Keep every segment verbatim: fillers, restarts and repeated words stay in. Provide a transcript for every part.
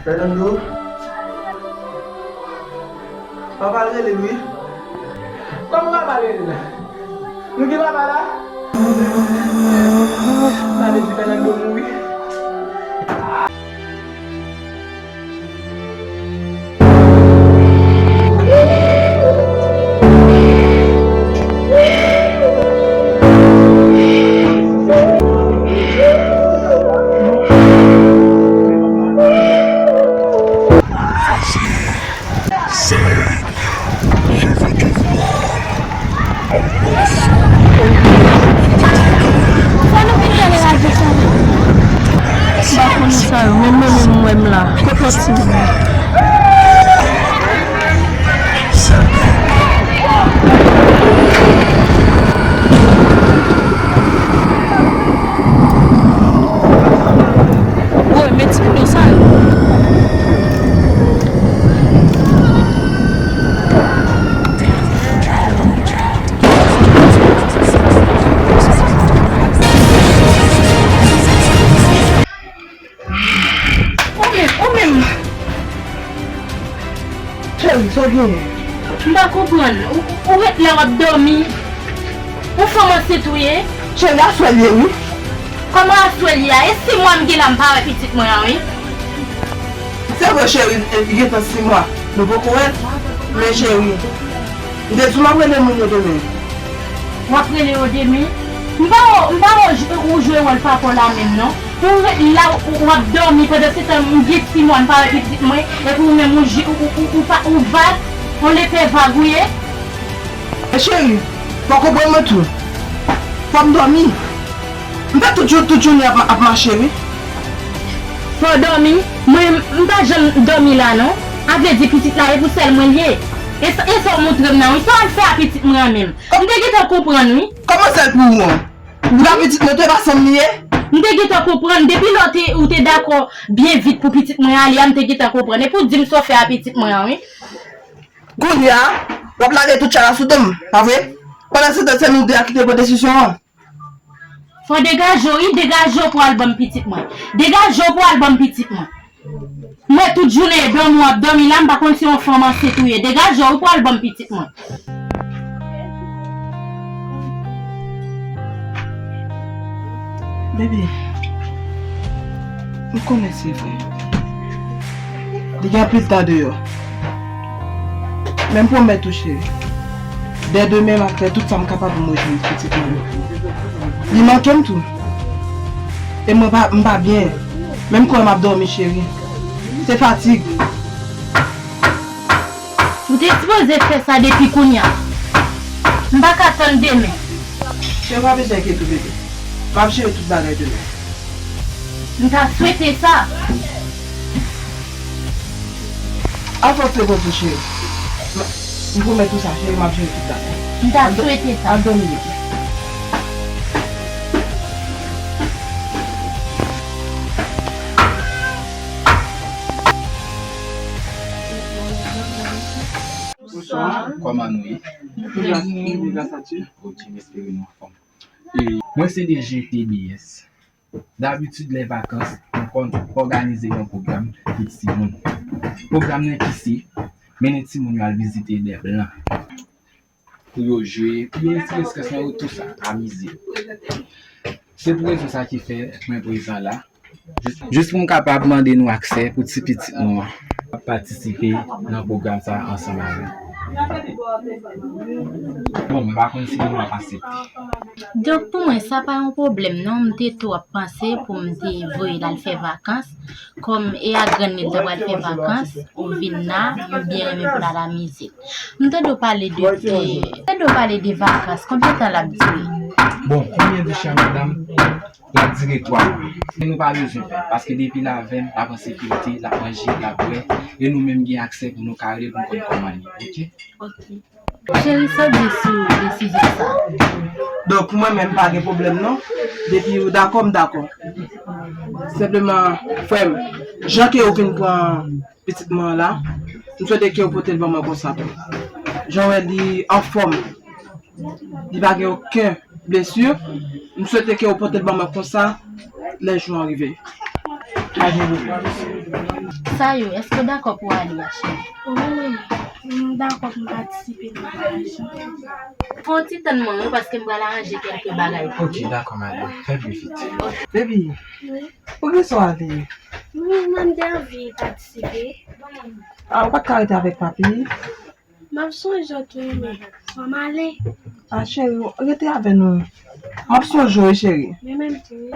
Fernando. Papa l rele l wi. Kòman papa l rele la? Nou gen papa la? Sa vle di Fernando mouri. Sa nou vin gade radyo sa? M pa konn sa yo, men mwen menm m wè m la. Kot lòt timoun yo? Woy, men ti kouto sa yo. Ou menm, ou menm. Cheri, sa w genyen? M pa konprann. Ou, ou ret la w ap dòmi. Ou fanm ansent ou ye? Cheri, aswè l ye wi. Kòman aswè l ye a? E sis mwa m gen la m pa wè pitit mwen an wi. Se vre cheri, li gentan sis mwa. Nou poko wè l. Men cheri, m te di w m ap rele moun yo demen. W ap rele yo demen? M pa wè, m pa wè w, ou jwe wòl papa w la menm non. Pou w ret la w, w ap dòmi pandan se tan m gen sis mwa m pa wè pitit mwen, epi ou menm ou, ou, ou, ou, ou pa, ou vag, on lepè vag ou ye. Men cheri, fò w konprann mwen tou. Fò m dòmi. M fè tout jou, tout jounen ap, ap mache wi. Fò w dòmi? Mwen, m pa janm dòmi la non. A vle di pitit la e pou sèl mwen l ye. E sa, e sa w montre m nan wi. Sa w al fè a pitit mwen an menm? M te gentan konprann wi. Kòman sèl pou ou an? Ou pa pitit mwen tou, e pa san m li ye? M te gentan konprann. Depi lè w te, ou te dakò byen vit pou pitit mwen ale a, m te gentan konprann. Epi w di m sa w fè a pitit mwen an wi. Kounye a, w ap lage tout chay la sou do m, pa vre? Pandan se tan, se nou de a ki te pran desizyon an. Fò degaje w wi, degaje w pou al ban m pitit mwen. Degaje w pou al ban m pitit mwen. M wè tout jounen e dòmi w ap dòmi la, m pa konn si yon fanm ansent ou ye. Degaje w wi pou al ban m pitit mwen. Baby, m konnen se vre. Li gen anpil tan deyò. Men m pwomèt ou, cheri. Dè demen, m ap fè tout sa m kapab pou m rejwenn pitit mwen. Li manke m tou. E mwen pa, m pa byen. Menm konnen m ap dòmi, cheri. Se fatig. Ou te sipoze fè sa depi kounye a. M pa ka tann demen. Cheri, pa bezwen enkyete w, bebe. M ap jere tout bagay demen. M ta swete sa. Al fè w repoze w, cheri. M, m pwomèt ou sa, cheri, m ap jere tout bagay. M ta swete sa. Al dòmi, bebe. Bonswa. Kòman nou ye? Trè byen. Ok, m espere nou anfòm. E, mwen se D G T B S. Dabitid, lè vakans, nou konn òganize yon pwogram pou timoun. Pwogram nan ki se mennen timoun yo al vizite dè blan. Pou yo jwe, pou yo retire estrès nan yo, tou sa, amize yo. Se pou rezon sa ki fè mwen prezan la. Jis, jis pou m kapab mande nou aksè pou ti pitit nou an. Ap patisipe nan pwogram sa ansanm avè m. Bon, m pa konn si nou ap aksepte. Donk, pou mwen, sa pa yon pwoblèm, non. M te tou ap panse pou m te voye l al fè vakans. Kòm e a grann li l ta pral fè vakans, ou vin la, m byen renmen pou l al amize l. M tande w pale de, de, m tande w pale de vakans. Konbyen tan l ap dire? Bon, konbyen de chè madanm? L ap dire twa mwa. Men nou pa bezwen pè, paske depi l avè m, l ap an sekirite, l ap manje, l ap bwè, e nou menm gen aksè pou nou ka rele l pou n konn kòman l ye, oke? Oke. Cheri, sa w di sou desizyon sa a? Donk, pou mwen menm, pa gen pwoblèm non. Depi ou dakò, m dakò. Senpleman, frè m, jan ke ou vin pran pitit mwen an la, m swete ke ou pote l ban mwen konsa tou. Jan w wè li anfòm, li pa gen okenn blesi, m swete ke ou pote l ban mwen konsa lè jou an rive. Sayou, èske w dakò pou w ale a, cheri? Wi, m dakò pou m patisipe nan maryaj lan. Fè yon ti tann mwen, wi, paske m pral aranje kèlke bagay pou ou. Ok, dakò, madanm. Fè pli vit. Baby, wi, pou kisa w ale? Wi, mwen, m te anvi patisipe. Ah, ou pa t ka rete avèk papi? M ap sonje w tou, men fò m ale. Ah, cheri, rete avè nou. M ap sonje w, wi, cheri. Men menm tou, wi.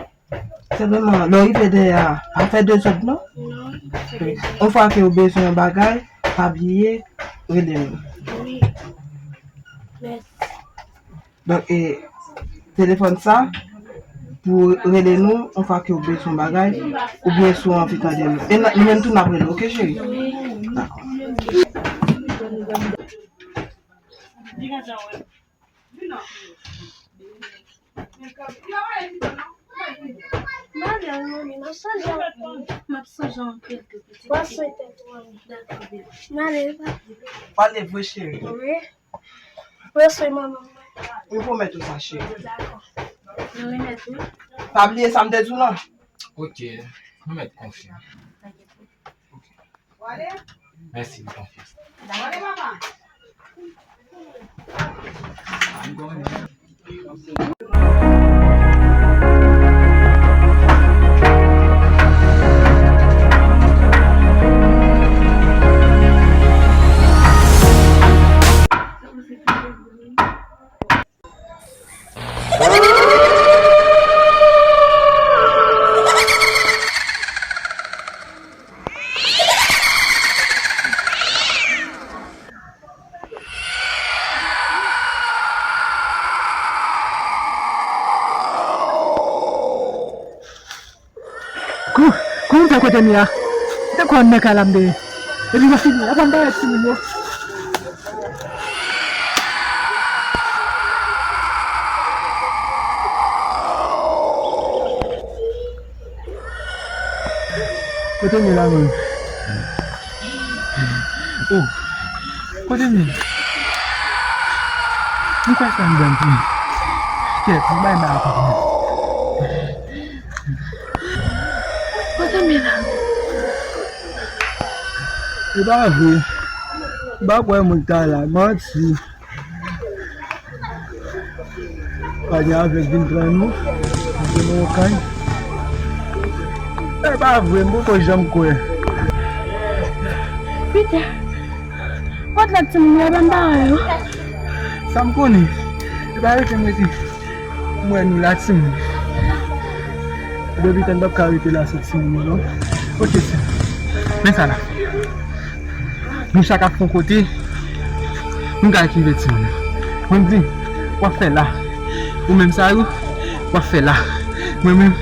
Sèlman, lè w rive dèyè a, pa fè dezòd, non. Non, m pa fè dezòd. Yon fwa ke w bezwen yon bagay, pa bliye, rele nou. Wi. Mèsi. Donk, e, telefòn sa, pou rele nou, yon fwa ke w bezwen yon bagay, oubyen si w anvi tande nou. E n-, nou menm tou n ap rele w, ok, cheri? Wi. Dakò. Mwen menm, mwen menm, m ap sonje anpil. M ap sonje anpil tou, pitit. Pran swen tèt ou, mwen menm. Dakò, baby. M ale, papi. Pale vre, cheri. Wi. Pran swen manman mwen. M pwomèt ou sa, cheri. Dakò. Mwen remèt ou. Pa bliye sa m te di w lan. Ok. Mwen mèt konfyans. Ok. Mèsi pou konfyans. Kou, kou m fè kote m ye a. Te konn nan kay la m te ye. Epi yo fini, apre m pa wè timoun yo. Kote m ye la menm? Oh, kote m ye? M kwè sa m grann fi. Kèt, m bay ba a kòb mwen. Kote m ye la? E pa vre. M pa kwè moun ta la, manti. Pa gen avèg vin pran nou. Vin pran nou kay. E pa vre, m poko janm kwè. Pita, kot lòt timoun yo, ban m pa wè yo. Sa m konnen, e pa rete m rete. M wè nou la, timoun. Depi tan n p ap ka rete la, se timoun yo, non. Ok, timoun. Men sa la. Nou chak ap fon kote, nou ka kite timoun yo. Wendy, w ap fè la. Ou menm Sayou, w ap fè la. Mwen menm,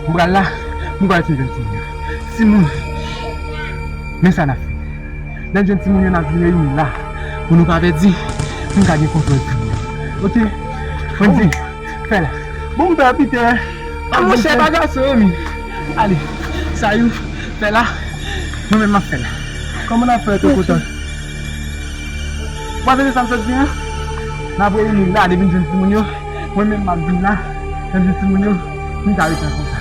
m pral la, m pral kite timoun yo. Timoun, men sa n ap fè. Lè n jwenn timoun yo, n ap vin reyini la. Pou nou pa pèdi, pou n ka gen kontwòl timoun yo. Ok? Wendy, fè la. Bon, m pè Pita. A, monchè, pa gason, wi. Ale, Sayou, fè la. Mwen menm, m ap fè la. Kòman n ap fè, Tokotan? W ap tande sa m sot di a? N ap reyini la, depi n jwenn timoun yo. Mwen menm, m ap vin la. Lè m jwenn timoun yo, nou ka rete konsa.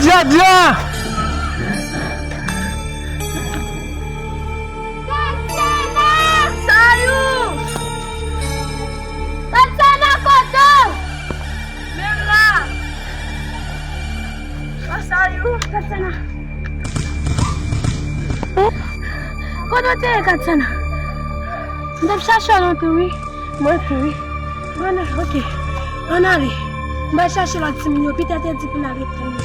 Djadja! Katsana! Sayou! Katsana, kote w? Men m la! Katsana! Kote w te ye, Katsana? M t ap chache w lontan, wi. Mwen tou, wi. Ann, ok. Ann ale. M pral chache lòt timoun yo. Pita te di pou n al ret tann yo.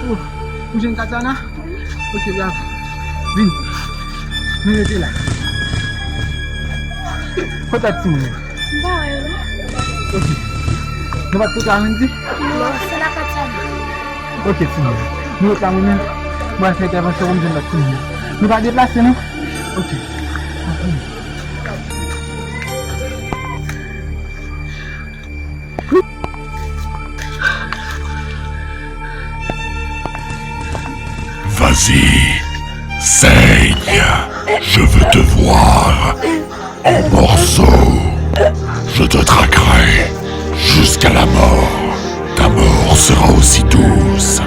Ou, ou jwenn Katsana? Ok, bravo. Vin. Nou rete la. Kote lòt timoun yo? M pa wè yo, non. Ok. Nou pa t kote a Wendy? Non, se la Katsana. Ok, timoun. Nou ret la, mwen menm. Mwen fè entèvansyon pou m jwenn lòt timoun yo. Nou pa deplase, non? Ok. Anpil. Si, saigne, je veux te voir en morceaux. Je te traquerai jusqu'à la mort. Ta mort sera aussi douce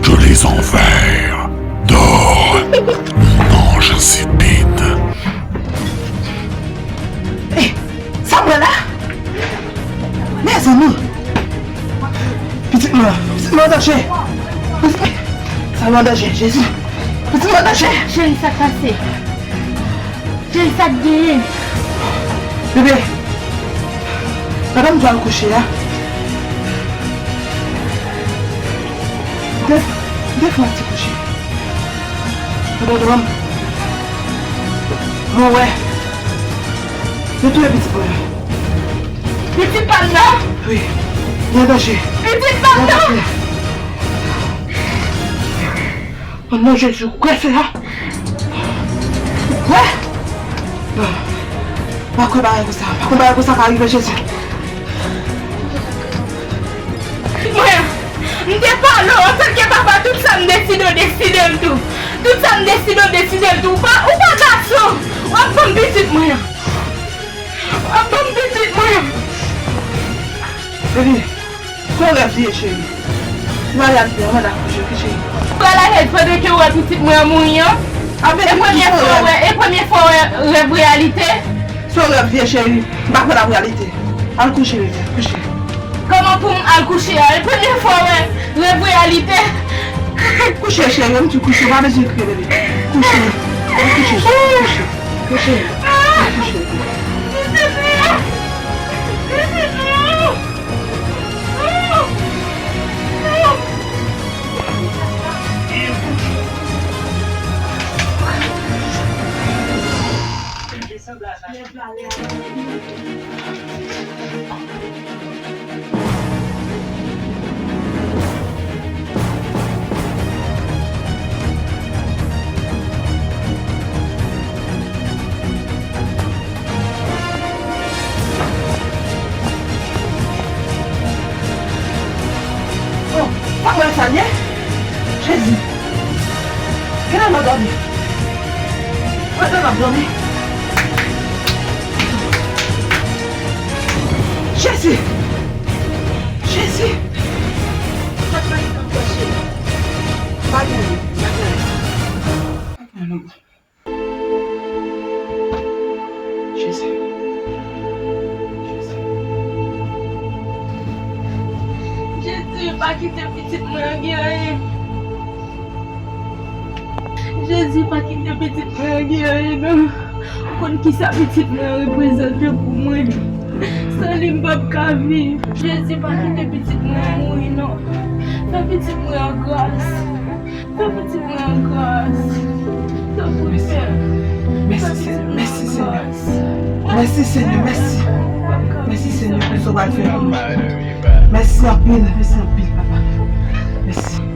que les enfers. Dors, mon ange insipide. Sa m wè la? Mezanmi! Pitit mwen, pitit mwen an danje! Pitit mwen, sa yo an danje, Jezi! Pitit mwen an danje! Cheri, sa k pase? Cheri, sa k genyen? Bebe, pandan m di w al kouche a, m te, m te fè yon ti kouche. Mwen dòmi. Mwen wè. Yo touye pitit mwen an. Pitit pa m nan? Wi. Li an danje. Pitit pa m nan? O non Jezi, ou kwè sa? Ou kwè? Non. Pa kwè bagay konsa. Pa kwè bagay konsa ka rive Jezi. Mwen, m te pale w, antanke papa, tout sa m deside, w deside l tou. Tout sa m deside, w deside l tou. Ou pa, ou pa gason. W ap ban m pitit mwen an. W ap ban m pitit mwen an. Baby, se yon rèv li ye, cheri. Ou pral al byen, ou pral al kouche, oke, cheri? Ou pral al byen pandan ke w wè pitit mwen an mouri an? E premye fwa w wè, e premye fwa w wè rèv reyalite? Se yon rèv li ye, cheri. M pa kwè l ap reyalite. Al kouche, bebe, kouche. Kòman pou m al kouche a? E premye fwa w wè rèv reyalite? Kouche, cheri, m di kouche, ou pa bezwen kriye, bebe. Kouche. Al kouche, cheri, kouche. Kouche. Al kouche. Oh, pa wè sa l ye? Jezi! Genlè m ap dòmi. Genlè m ap dòmi. Jezi! Jezi! Sa k pase ankò, cheri? Pa gen anyen, pa gen anyen. Pa gen anyen, non. Jezi. Jezi. Jezi, pa kite pitit mwen an gen anyen. Jezi, pa kite pitit mwen an gen anyen, non. Ou konn kisa pitit mwen an reprezante pou mwen. San li, m p ap ka viv. Jezi, pa kite pitit mwen an mouri, non. Fè pitit mwen an gras. Fè pitit mwen an gras. Tanpri, Pè. Mèsi, Senyè. Mèsi, Senyè. Mèsi, Senyè. Mèsi. Mèsi, Senyè, pou sa w pral fè pou nou. Mèsi anpil. Mèsi anpil, papa. Mèsi.